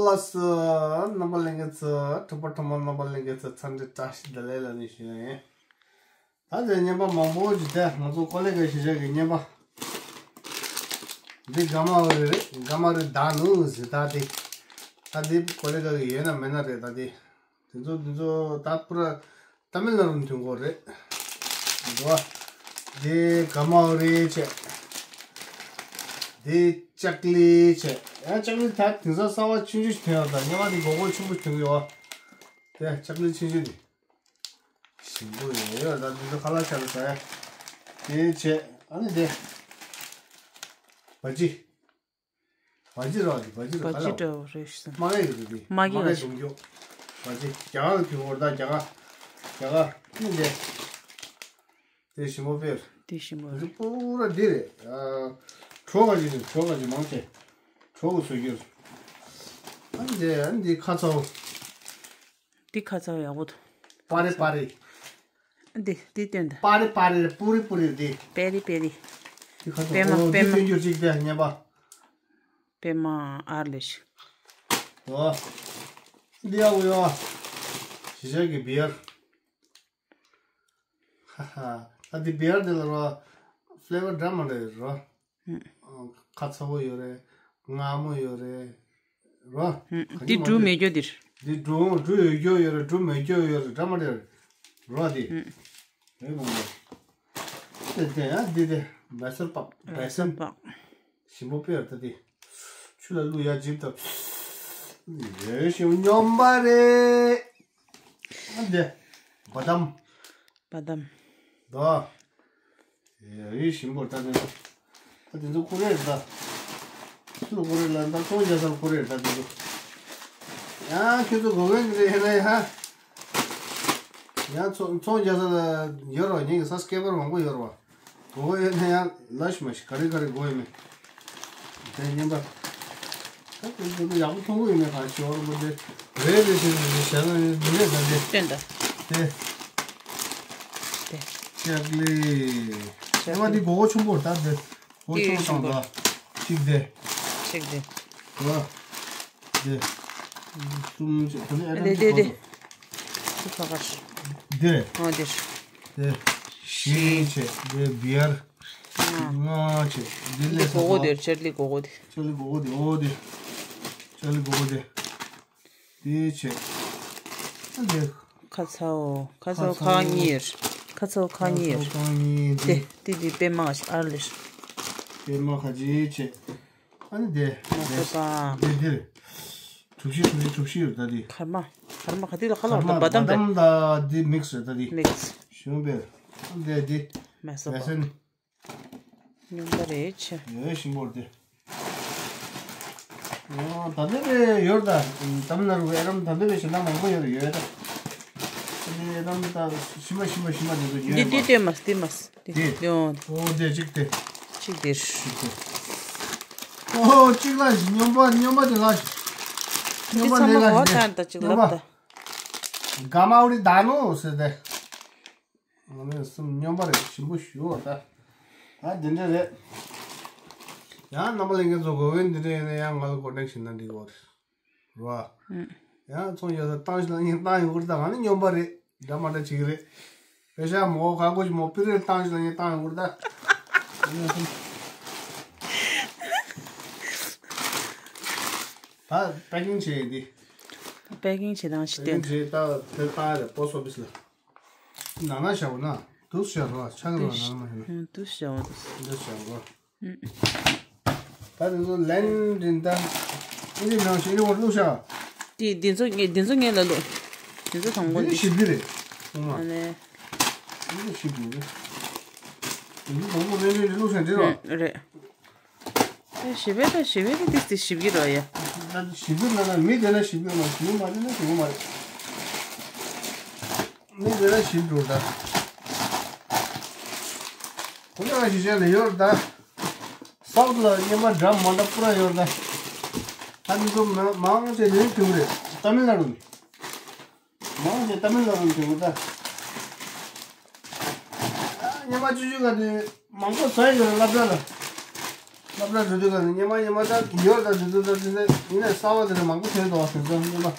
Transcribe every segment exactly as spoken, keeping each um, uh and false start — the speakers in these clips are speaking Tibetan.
ལགས་སོ། རྣམ་པ་ལྷན་རྒྱས་ཚོ། གྲོགས་པོ་གྲོགས་མོ་རྣམ་པ་ལྷན་རྒྱས་ཚོ། འཚམས་འདྲི་བཀྲ་ཤིས་བདེ་ལེགས་ལབ་ནས་ཞུ་ཡ་ཡིན། ད་དེ་རྔན་པ་མང་པོ་ཞིག་དེ་ང་ཚོ་ཀོ་ལི་གྷལ་གཞིས་ཆགས་ཀྱི་རྔན་པ། འདི་ག་མ་རི་རེད། ག་མ་རི་ད་ནུ་ཟི་ད་དེ། ད་འདི་ཀོ་ལི་གྷལ་གི་ཡོད་ན་མེད་ན་རེད་ད་དེ། དེ་ཚོ་དེ་ཚོ་ད་པུ་ར་ཏ་མིལ་ནཱ་ཌུ་ནས་ཐོན་གོ་རེད། འགྲོ་བ། དེ་ག་མ་རི་བྱས། དེ་ལྕགས་ལི་བྱས། ཡང་ལྕགས་ལི་ད་དེང་སང་གསར་བ་ཆུང་ཆུང་ཞིག་ཐོན་ཡོད། ད་རྔན་པ་དེ་མགོ་སྐོར་ཆེན་པོ་ཐོན་གི་ཡོད། དེ་ལྕགས་ལི་ཆུང་ཆུང་དེ། ཞིམ་པོ་ཡོད་ཡོད། ད་འདི་ཚོ་ཁ་ལག་ཆ་ལ་ཟ་ཡ། དེ་བྱས་ཨ་ནི་དེ། བ་ཇི། བ་ཇི་ར་དེ་བ་ཇི་ར་བ་ཇི་འདྲ་བོ་རེད་ཤག་མ་ག་ཡོད་རེད་དེ། མ་གི་མ་ག་ཡོད་འདུག་ཡོད། བ་ཇི་རྒྱ་གར་གྱི་འོར་ད་རྒྱ་གར། རྒྱ་གར་ཨ་ནི་དེ། དེ་ཞིམ་པོ་དཔེ་རེད། དེ་ཞིམ་པོ་རེད། དེ་པུ་ར་འདི་རེད། ཨ། གྲོ་ག་ཅིག་རེད། གྲོ་ག་ཅིག་མང་ཆེ། གྲོ་གི་བཟོ་རྒྱུ་རེད། ཨ་ནི་དེ་ཨ་ནི་དེ་ཁ་ཚ་བོ། འདི་ཁ་ཚ་བོ་ཡག་པོ་འདུག་པ་རི་པ་རི། འདི་འདི་སྟོན་ད། པ་རི་པ་རི་པུ་རི་པུ་རི་འདི། པེ་རི་པེ་རི། འདི་ཁ་ཚ་པད་མ་བོ་པད་འདི་མ་སྟོན་རྒྱུ་གཅིག་དེ་རྔན་པ། པད་མ་ཨར་ལས་ཤིག་འོ། འདི་ཡག་པོ་ཡོད། གཞིས་ཆགས་ཀྱི་བི་ཡར། ཧ་ཧ། ད་འདི་བི་ཡར་འདི་ལ་རོ། ཕི་ལེ་ཝར་འདྲ་མི་འདྲ་ཡོད་རོ། ཨ། ཁ་ཚ་བོ་ཡོད་རེད། མངར་མོ་ཡོད་རེད། རོ། ཧུམ། ག་འདི་གི་མ་འབྲུ་འདི། མེད་རྒྱུ་འདིར། འདི་འབྲུ་འབྲུ་ཡོད་རྒྱུ་ཡོད་རེད། འབྲུ་མེད་རྒྱུ་ཡོད་རེད། འདྲ་མི་འདྲ་ཡོད་རེད། རོ་འདི། ཧུམ། རེད་མོ་རེད། དེ་དེ་ཡང་འདི་དེ་བེ་སལ་པག་བེ་སལ། པག་ཞིམ་པོ་དཔེ་རེད་ད་འདི། ཆུ་ལ་བླུགས་ཡ་འཇིབ་ད། ཡོད་ཞིམ་སྙོམས་པ་རེད། ཨ་འདི། བ་དམ། བ་དམ། ད། ཡ་ཡི་ཞིམ་པོ་ལྟ་དེ། ད་དེ་ཚོ་ཀུ་རེ་རེད་ད། སུ་ཀུ་རེ་ལ་ད་ཚོང་རྒྱག་ས་ཀུ་རེ་རེད་ད་དེ་ཚོ། ཡང་ཁྱོད་ཚོ་གོ་གོན་འདི་ཡིན་ན་ཡ། ཡང་ཚོང་ཚོང་རྒྱག་ས་ལ་ཡོད་རོ། ཉིན་གྱི་ས་སྐེད་པར་མང་པོ་ཡོད་རོ། གོ་གོན་ཡོད་ན་ཡང་ལ་ཤི་མ་ཤི་ག་རེ་ག་རེ་དགོས་ཡོད་མེད། དེ་རྔན་པ། ད་དེ་ཚོ་ཡག་པོ་མཐོང་གི་ཡོད་མེད་གང་ཤེས་བར་པོ་དེ། རེད་རེད་ཟེར་ནས་བྱས་ན་འདི་རེད་ད་དེ། སྟོན་ད། དེ། དེ། ལྕགས་ལི། ལྕགས་ལི། ཨེ་མ་འདི་མགོ་སྐོར་ཆེན་པོ་ད་དེ། མགོ་སྐོར་ཆེན་པོ་དང་ད། གཅིག་དེ། གཅིག་དེ། ལ། དེ། གསུམ་བྱས་ད་ནི་ཨེ་དེ་དེ་དེ། ཁ་ཁ་ཤི། དེ། ཨོ་དེ། དེ། བཞི་བྱས་དེ་བི་ཡར། ལྔ་བྱས་འདི་ལས་ས་གོ་དེ་ལྕགས་ལི་གོ་གོ་དེ། ལྕགས་ལི་གོ་གོ་དེ་ཨོ་དེ། ལྕགས་ལི་གོ་གོ་དེ། དེ་བྱས། ཨ་འདི། ཁ་ཚའོ། ཁ་ཚའོ་ཁ་ཁ་ཚའོ། གཉིས། ཁ་ཚའོ་ཁ་གཉིས། ཁ་ཚའོ་ཁ་གཉིས། དེ་དེ། དེ་དེ་པད་མ་ཨར་ལས། པད་མ་ཁ་ཅིག་བྱས། ཨ་ནི་དེ། མ་སོ་པ། དེ་དེ་རེད། གྲུ་བཞི་གྲུ་བཞི་གྲུ་བཞི་ཡོད་ད་དེ། གར་མ། གར་མ་ག་དེ་ལ་ཁ་ལོ་བ་དམ་བ་དམ་དེ། བ་དམ་ད་དེ་མིག་སི་རེད་ད་དེ། མིག་སི། ཞུང་པེ། ཨ་འདི་དེ། མ་སོ་པ། མ་སན། སྙོམས་པ་རེད་ཆེ། ཡོད་ཞིམ་པོ་རེད་དེ། ཨོ། ད་འདི་བས་ཡོད་ད། ཏམ་ནར་བའི་རམ་ད་འདི་བས་ཞེ་ན་མང་པོ་ཡོད་ཡོད་ད། འདི་རམ་ད་ཞིམ་པ་ཞིམ་པ་ཞིམ་པ་འདི་ཚོ་ཉོས་འདི་འདི་ཡོད་ལྟོས་མ་འདི་མ་འདི་འདི་ཡོང་། ཨོ་འདི་གཅིག་དེ། གཅིག་འདིར། གཅིག་དེ། ཨོ་གཅིག་ལ་སྙོམས་པ་སྙོམས་པ་འདི་ལ། འདི་སྙོམས་པ་ཚང་མ་འདི་ལ་གོ་ཞིག་དེ། ཐང་ད་གཅིག་སྙོམས་ལབ་ད། པ། ག་མ་ཨུ་རི་ད་ནོ་ཟེར་ཏེ། ང་ནི་སེམས་སྙོམས་པ་རེད་ཞིམ་པོ་ཞུ་བ་ད། ད་འདི་འདྲ་རེད། ཡང་རྣམ་པ་ལྷན་རྒྱས་ཚོ་གོ་བས་འདི་འདྲ་ཡིན་ན་ཡང་ང་ལ་ཀོན་ཊེག་བྱེད་ན་འགྲིག་གི་རེད། རེད་བ། ཡང་ཚོང་རྒྱག་ས་བཏང་ཞིག་ལ་ངས་བཏང་ཡོང་གི་རེད། ད་ང་ནི་སྙོམས་པ་རེད། འདྲ་མ་འདྲ་བྱེད་ཀྱི་རེད། པེ་ཤ་མོ་ཁ་ཁོ་ཅི་མོ་པི་རེད་བཏང་ཞིག་ལ་ངས་བཏང་ཡོང་གི་རེད་ད། ད་པེ་ཀིང་བྱས་ཡིན་འདི། པེ་ཀིང་བྱེད་སྟངས་ཤིག་པེ་ཀིང་བྱས་ད་དེ་བཏང་ཡ་རེད་པོ་སི་ཨོ་ཕི་སི་ལ། ནང་ན་བཞག་ན། དུས་བཞག་རོགས། ཆག་རོགས། ནང་ན་མ་བཞག་ན། དུས་བཞག་འོ་དུས། འདི་བཞག་རོགས། ད་འདི་ཚོ་ལན་རིན་ད། ཨི་རི་ནང་ཞིག་ཨི་རི་འོར་བླུགས་བཞག་དེ་འདི་ཚོ་ངས་འདི་ཚོ་ངས་ལ་ལོ། འདི་ཚོ་དང་པོ་འདི་འདི། ཞིབ་ཀྱི་རེད། ཨུ་མ། ཨ་ནི། འདི་ཞིབ་ཀྱི་རེད། འདི་དང་པོ་རེ་རེ་རེ་བླུགས་བཞག་འདི་རོ། རེད། ཨེ་ཞིབ་པའི་ད་ཞིབ་པའི་ད་ཏིས་ཏིས་ཞིབ་ཀྱི་རོ་ཡ། ད་ཞིབ་ཀྱི་ལ་ན་མི་དེ་ན་ཞིབ་ཀྱི་མ་ཞིབ་མ་དེ་ན་ཞིབ་མ་རེད། མི་དེ་ན་ཞིབ་འགྲོ་ད། ཁོ་ན་ཞིབ་བྱས་ལ་ཡོད་ད། སའུ་ཐི་ལ་རྔན་པ་འདྲ་མ་འདྲ་པུ་ར་ཡོད་ད། ད་མི་ཚོ་མ་མང་ཆེ་ནས་དུས་རེད་ཏ་མིལ་ནཱ་ཌུ་ནས། མང་ཆེ་ཏ་མིལ་ནཱ་ཌུ་ནས་དུས་ད། རྔན་པ་ཆུ་ཆུ་ག་དུས་མང་པོ་ཟ་ཡི་ཡོད་རེད་སློབ་གྲྭ་ལ། སློབ་གྲྭ་འགྲོ་དུས་ཀ་ནས་སྙེ་མ་སྙེ་མ་ད་ཡོད་ད་དེ་ཚོ་ད་དེ་ནས་ཡིན་ནས་གསར་པ་དེ་འདྲ་མང་པོ་ཐོན་འདུག་བ། དེ་ཚོ་སྙེ་མ་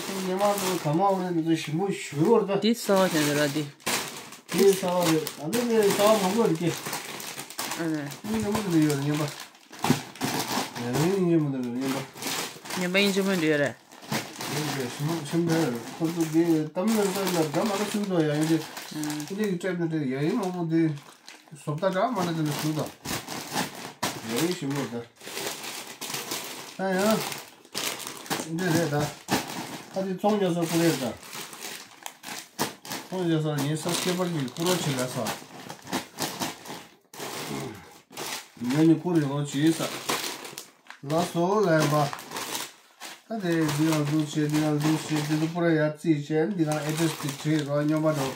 སྙེ་མ་དང་ག་མ་འོ་ནས་དེ་ཚོ་ཞིམ་པོ་ཞུ་བར་ད། འདི་གསར་པ་དེ་འདྲ་ར་འདི། འདི་གསར་པ་རེད། ད་འདི་ནས་གསར་པ་མང་པོ་རེད་ཀྱི། ཨ་ནི། འདི་སྙེ་མ་དེ་འདྲ་ཡོད་རེད་སྙེ་མ། ཡང་ཡིན་སྙེ་མ་དེ་འདྲ་སྙེ་མ། སྙེ་མ་དབྱིན་ཇི་མོ་འདྲ་ཡོད་རེད། ཡིན་གྱི་ཞིམ་པོ་ཞིམ་པོ་རེད། ཁོ་ཚོ་འདི་གཏམ་ནས་ད་ལ་འདྲ་མ་འདྲ་ཞིག་འདུག་ཡང་ཡིན་གྱི། ཨ། འདི་གི་སྤྲད་ནས་སྤྲད་ཡང་ཡིན་མང་པོ་འདི། བཟོ་ལྟ་འདྲ་མ་འདྲ་དེ་འདྲ་བྱུང་དང་། རེ་རེ་ཞིམ་པོ་ད། ད་ཡང་། འདི་རེད་ད། ད་འདི་ཚོང་རྒྱག་ས་ཀུ་རེ་ད། ཚོང་རྒྱག་ས་ངའི་ས་ཁྱད་པར་གྱི་ཀུ་རོ་ཆེ་ལ་ས། ངས་ནི་ཀུ་རེ་རོ་བྱེད་ས། ལ་སོ་ལན་པ། ད་དེ་འདི་རང་འདུག་བྱེད་འདི་རང་འདུག་བྱེད་འདི་ཚོ་པུ་ར་ཡ་རྩིས་བྱས་འདི་རང་ཨེ་ཌི་རེ་སི་དེ་བྲིས་རོགས་སྨྱོན་པ་འགྲོ།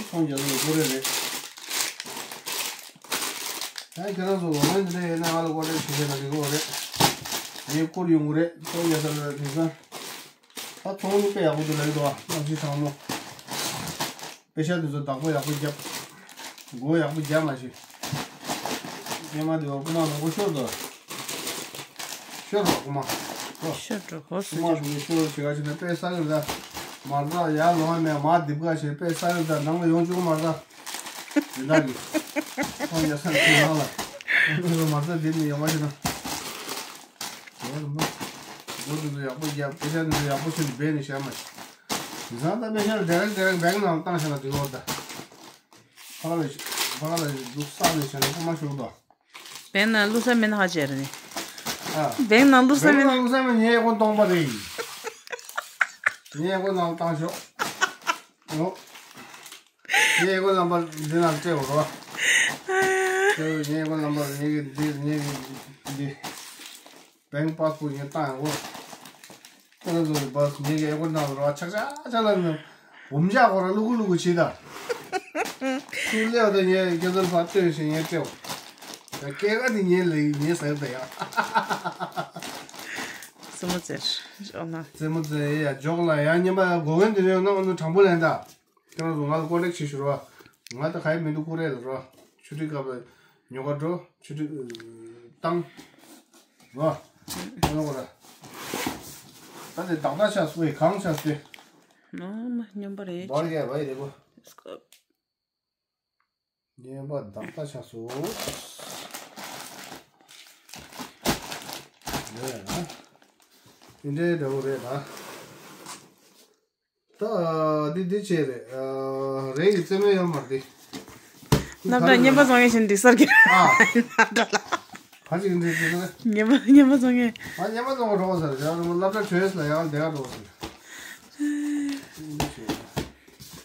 ཚོང་རྒྱག་ལུགས་དགོས་རེད་རེད། ཡང་ཁྱེད་རང་ཚོ་ལོ་ངན་འདི་འདྲ་ཡོད་ན་ང་ལ་ཀོ་ཊེག་བྱེད་བྱེད་ན་འགྲིག་གི་རེད། ངས་བསྐུར་ཡོང་གི་རེད། ཚོང་རྒྱག་ས་ལ་དེང་སང་། ད་ཚོང་གཉིས་དཔེ་ཡག་པོ་འདུག་ལབ་ཀྱི་འདུག་ཨ། གནམ་གཤིས་གྲང་མོ། པེ་ཤ་འདི་ཚོ་བདག་པོ་ཡག་པོ་བརྒྱབ། མགོ་ཡག་པོ་རྒྱབ་མ་ཤེས། སྙེ་མ་འདི་བ་རྐུ་མ་མང་པོ་ཤོར་འདུག་ཤོར་བ་རྐུ་མ། ཤོར་འགྲོ་གོ་སུ་རྐུ་མ་ཅིག་དེ་ཤོར་བྱེད་ག་ཕྱིན་ན་དཔེ་ས་ཡོད་ད། མར་ད་ཡར་ལོང་བ་མེད་མར་རྡིབ་ག་བྱེད་དཔེ་ས་ཡོད་ད་ནང་ལ་ཡོང་བཅུག་མར་ད། དེ་འདྲ་གི། ཁོང་རྒྱ་ས་རེད་ཁོང་ནང་ལ། ཁོང་ཚོ་མར་ད་རྡིབ་ནས་ཡོང་བ་ཞིག་ན། དེ་རུ་མོ། མགོ་དེ་ཚོ་ཡག་པོ་རྒྱབ་པེ་ཤ་དེ་ཚོ་ཡག་པོ་བྱས་ནས་སྦས་ནས་བཞག་མ་ཤེས། དེང་སང་ད་པེ་ཤ་ཌའི་རེག་ཌའི་རེག་བེང་ནང་བཏང་བཞག་ན་འགྲིག་གོ་ད། ཕ་ག་ལ་ཕ་ག་ལ་འདུག་ས་ནས་བྱས་ན་ཁོ་མ་ཤོར་དོ། བེང་ནང་བླུགས་ས་མེད་ན་ཧ་ཅེར་ནི། ཨ། བེང་ནང་བླུགས་ས་མེད་ན། བེང་ནང་བླུགས་ས་མེད་ངའི་ཨེ་ཀོན་སྟོང་པ་རེད། ངའི་ཨེ་ཀོན་ནང་བཏང་ཤོག་ཨོ། ངའི་ཨེ་ཀོན་ནམ་པར་འདི་ནང་སྤྲད་འོ་རོ། ངའི་ཨེ་ཀོན་ནམ་པར་ངའི་གི་འདི་ངའི་གི་འདི། བེང་པཱ་སི་བུག་ངས་བཏང་ཡོང་གོ། ཁྱེད་རང་ཚོ་གི་བཱས་ངེད་ཀྱི་ཨེ་ཀོན་ནང་ལ་རོ་ཆག་ཆག་ཆག་ལ་ནི་འབུམ་ཆག་ཁོ་ར་ལུ་གུ་ལུ་གུ་བྱེད་ད། ཚུར་སླེབས་ད་ངས་སྐལ་རྩོལ་ཕར་སྟོན་ཞིང་ངས་སྤྲད། ད་སྐད་ཀ་དེ་ངས་ལས་ངས་ཟ་གི་ད་ཡ། རྩེད་མོ་རྩེར་འཇོག་ན། རྩེད་མོ་རྩེ་ཡ་འཇོག་ལ་ཡ་ཉན་པ་ཡ་གོ་གན་དེ་རེད་ན་ཨ་ནུ་དྲང་པོ་ལན་ད། ཁྱེད་རང་ཚོ་ང་ལ་ཀོན་ཊེག་བྱེད་ཤོག་རོ། ང་ད་ག་ཡེ་མི་འདུག་ཀུ་རེ་ལ་རོ། ཆུ་ཊི་སྐབས་ལ་ཉོ་ག་འགྲོ། ཆུ་ཊི་བཏང་། རོ། ཨ་ནོ་གོ་ར། ད་དེ་དག་དག་ཆགས་སོང་ངས་གང་ཆགས་ཏེ། ནོ་མ་སྨྱོན་པ་རེད། བར་གས་བ་ཡི་རེད་གོ། སྐབས། ཉན་པ་དག་དག་ཆགས་སོང་། ལོས་ན། དེ་འདྲའི་འདྲ་བོ་རེད་ད། ད་འདི་འདི་བྱས་རེད། རེད་ཀྱི་རྩེད་མོ་ཡོད་མ་རེད། སྣབས་གྲངས་ཉན་པ་བཙོང་ཡས་ཤིན་འགྲིག་སར་གྱི། ཨ། སྣབས་གྲངས་ལ། ག་ཅིག་འདྲི་འདྲི་ན། ཉན་པ་ཉན་པ་བཙོང་ཡས། ང་ཉན་པ་བཙོང་ག་འགྲོ་བ་ཟེར་ཡང་སྣབས་གྲངས་བྱོས་ལ་ཡང་འདི་ག་འགྲོ་བ་ཟེར། འདི་བྱས།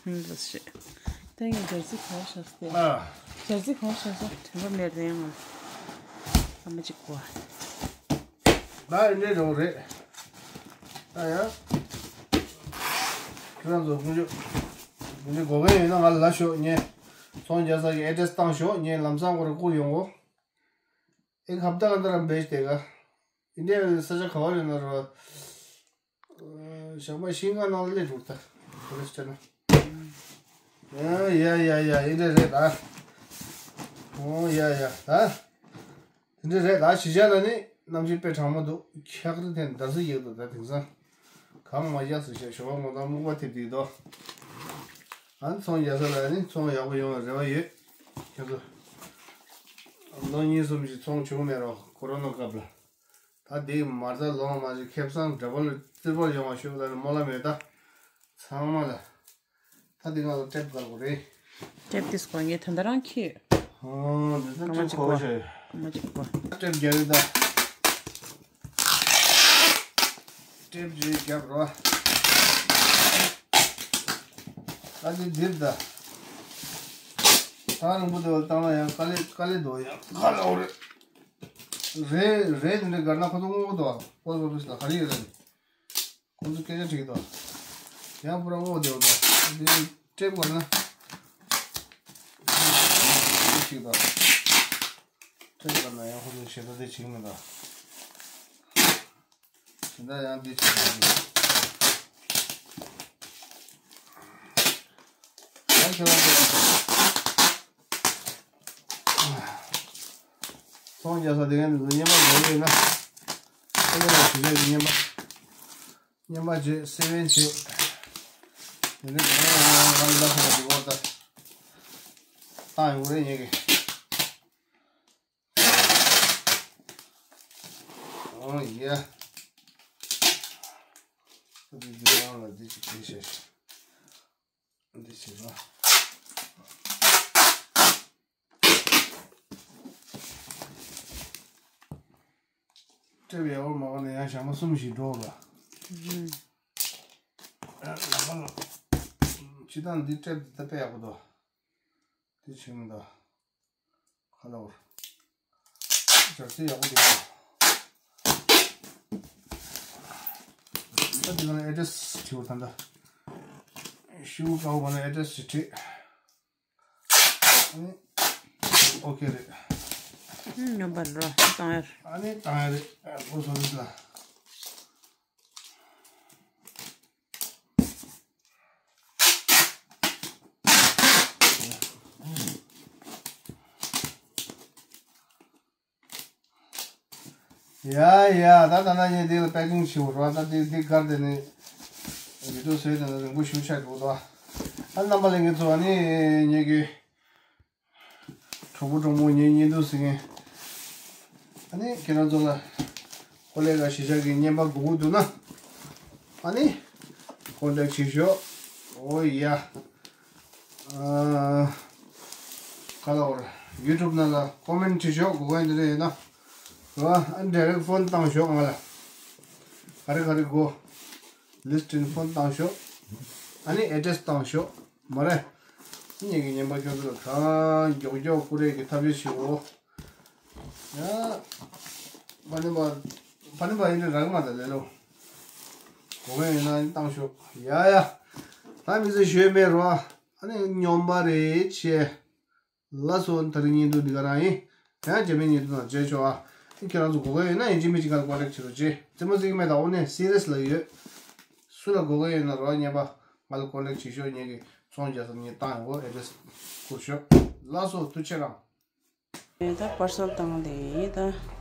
འདི་བྱས། ད་ངས་སྦྱར་རྩི་གང་བཞག་སྟེ། ཨ། སྦྱར་རྩི་གང་བཞག་ས་དྲན་པ་མེད་དེ་ཡང་ང་། ཨ་མ་གཅིག་གོ། ད་ཨེ་འདྲའི་འདྲ་བོ་རེད། ད་ཡ། ཁྱེད་རང་ཚོ་ཀུན་སྤྱོད། ཀུན་སྤྱོད་དགོས་མཁན་ཡོད་ན་ང་ལ་ལབ་ཤོག་ངས། ཚོང་རྒྱག་ས་གི་ཨེ་ཌི་རེ་སི་བཏང་ཤོག་ངས་ལམ་སང་ཁོ་ར་བསྐུར་ཡོང་གོ། ཨེ་ཁབ་ཏ་ག་འདི་ར་འབེལ་དེ་ག་ཨིན་ཌི་ཡ་ས་ཆ་ག་བ་རེད་ན་ར། ཞག་མ་ཤིང་ཁ་ནང་ལ་སླེབས་འགྲོ་ད། ཁོ་རེ་སྤྱད་ན། ཡ་ཡ་ཡ་ཡ་ཨེ་འདྲ་རེད་ད། ཨོ་ཡ་ཡ་ད། དེ་འདྲ་རེད་ད་གཞིས་ཆགས་ལ་ནི་གནམ་གཤིས་དཔེ་གྲང་མོ་འདུག་འཁྱག་རི་ཐེན་འདར་སི་ཡོད་འདུག་ད་དེང་སང་། གང་མ་རྒྱག་སུ་བྱས་ཞོགས་པ་ངོ་ད་སྨུག་པ་ཐེབས་དེ་འདུག་ཨ་ནི་ཚོང་རྒྱག་ས་ལ་ནི་ཚོང་ཡག་པོ་ཡོང་བའི་རེ་བ་ཡོད། ཁྱེད་ཚོ། ལོ་གཉིས་གསུམ་ཞིག་ཚོང་བྱུང་མེད་རོགས་ཀོ་རོ་ན་སྐབས་ལ། ད་དེ་མ་རྩ་ལོང་མ་ཞིག་ཁེ་བཟང་འདྲ་པོ་ལ་བཙིར་པར་ཡོང་བ་ཞུ་ལ་ནི་སྨོན་ལམ་ཡོད་ད། ཚང་མ་ལ། ད་འདི་ང་ལ་ཊེབ་དགའ་པོ་རེད། ཊེབ་དེ་སྐོར་ངས་ད་ལྟ་རང་ཁྱེར། ཨང་། འདི་ད་གང་མ་ཅིག་ཅིག་གོ་གོ་ཤེས། གང་མ་ཅིག་གོ། ཊེབ་རྒྱག་ཡོད་ད། ཊེབ་ཅིག་རྒྱབ་རོགས། ད་འདི་འདིར་ད། ཐག་རིང་པོ་དེ་བ་བཏང་ན་ཡང་དཀའ་ལས་དཀའ་ལས་འདུག་ཡང་ཁ་ལ་འོ་རེད། རེད་རེད་འདི་འདྲ་དགར་ན་ཁོ་ཚོ་སྔོན་པོ་འདུག་པོ་སི་ཊི་ཨོ་ཕི་སི་ལ་ག་རེ་ཡོད་རེད། ཁོང་ཚོ་སྐད་ཆ་དྲིས་དང་། ཡང་པུ་ར་ཨོ་དེ་བ་དང་། འདི་ཊེབ་བར་ན། འདི་ཞིག་དང་། ཊེབ་བར་ན་ཡང་ཁོང་ཚོ་ཞེ་ད་དེ་བྱེད་ཀྱི་མི་འདུག་ཞེ་ད་ཡང་འདི་བྱེད་ཀྱི་མི་འདུག་ཡང་ཁྱེད་རང་ཚོ། ཚོང་རྒྱག་ས་དེ་ག་ནས་བཟུང་རྔན་པ་དགོས་ཡོད་ན། ཁོ་ལས་ལ་ཞུ་ཡག་གི་རྔན་པ། རྔན་པ་བྱེད། སེ་ཝེན་བྱེད། དེ་ནས་གང་ཡང་ང་ལ་ཁོ་ལ་འགྲོ་བར་ད། བཏང་ཡོང་རེད་ངེད་ཀྱི། ཨོ་ཡ། ཁོ་དེ་འདི་རང་ལ་འདི་ཅིག་དེ་བྱས། འདི་བྱས་རོགས། སྤྲད་པའི་འོག་མ་འོག་ནས་ཡང་ཞག་མ་གསུམ་ཞིག་འགྲོ་ལ། ཨ་ལ་ཁ་ལ། ཇི་ལྟར་འདི་སྤྲད་དེ་ད་དཔེ་ཡག་པོ་འདུག་འདི་བྱིང་འདུག་ཁ་ལ་བར། སྦྱར་རྩི་ཡག་པོ་འདུག་ད་འདི་ལ་ཨེ་ཌི་རེ་སི་བྲིས་པ་ད་ལྟ། ཤིའུ་དཀར་པོ་ན་ཨེ་ཌི་རེ་སི་ཞིག་བྲིས། ཨ་ནི། ཨོ་ཁེ་རེད། ཨུམ། ཉོན་པར་འགྲོ་བཏང་ཡར། ཨ་ནི་བཏང་ཡ་རེད། ཨ་ཁོ་སོ་རིས་ལ། ཡ་ཡ། ད་ད་ན་ངས་འདི་ལ་པེ་ཀིང་བྱེད་དགོས་རེད་བ། ད་འདི་འདི་སྒར་དེ་ནི་ཡུ་ཊུབ་བཟོས་དེ་ནི་རིང་པོ་ཞེ་པོ་ཆགས་འགྲོ་འདུག་ཨ་རྣམ་པ་ལྷན་རྒྱས་ཚོ། ཨ་ནི་ངེད་ཀྱི་གྲོགས་པོ་གྲོགས་མོ་ངའི་བརྙན་ཐུང་གཟིགས་མཁན། ཨ་ནི་ཁྱེད་རང་ཚོ་ལ་ཁོ་ལས་ཀ་གཞིས་ཆགས་ཀྱི་རྔན་པ་དགོས་ཀྱི་འདུག་ན། ཨ་ནི་ཀོན་ཊེག་བྱེད་ཤོག་ཨོ་ཡ། ཨ། ག་ལ་བར་ཡུ་ཊུབ་ནང་ལ་ཀོ་མེན་ཊི་བྲིས་ཤོག་དགོས་མཁན་དེ་འདྲ་ཡོད་ན། རོ། ཨ་ནི་ཌའི་རེག་ཕོན་བཏང་ཤོག་ང་ལ། ག་རེ་ག་རེ་དགོས། ལིས་ཊི་ཨིན་ཕོན་བཏང་ཤོག་ཨ་ནི་ཨེ་ཌི་རེ་སི་བཏང་ཤོག་མ་རེད། ངེད་ཀྱི་རྔན་པ་ཁྱོད་ཚོ་ལ་གང་མགྱོགས་མགྱོགས་བསྐུར་ཡས་ཀྱི་ཐབས་ཤེས་བྱེད་འོ། ཡ། ཕ་ནི་པ། ཕ་ནི་པ་ཡིན་ན་རག་མ་ད་ལེ་ལོ། དགོས་མཁན་ཡིན་ན་བཏང་ཤོག་ཡ་ཡ། ད་མི་ཚེ་ཞོལ་མེད་རོ། ཨ་ནི་སྨྱོན་པ་རེད་ཆེ། ལགས་སོ། ད་རིང་བརྙན་ཐུང་འདི་ག་རང་ཡིན། ཡང་རྗེས་མའི་བརྙན་ཐུང་ནང་མཇལ་ཆོག་ཨ། ཁྱེད་རང་ཚོ་དགོས་མཁན་ཡོད་ན་ཡིན་གཅིག་མིན་གཅིག་ང་ལ་ཀོན་ཊེག་བྱེད་རོགས་བྱེད། རྩེད་མོ་རྩེ་གི་མེད་ད། འོ་ནས་སི་རི་ཡས་ལ་ཡོད། སུ་ལ་དགོས་མཁན་ཡོད་ན་རོགས་རྔན་པ་ང་ལ་ཀོན་ཊེག་བྱེད་ཤོག་ངེད་ཀྱི་ཚོང་རྒྱག་ས་ངས་བཏང་ཡོང་གོ་ཨེ་ཌི་རེ་སི་བསྐུར་ཤོག་ལགས་སོ། ཐུགས་ཆེ་རང་། ད་པར་སལ་བཏང་དེ་ད།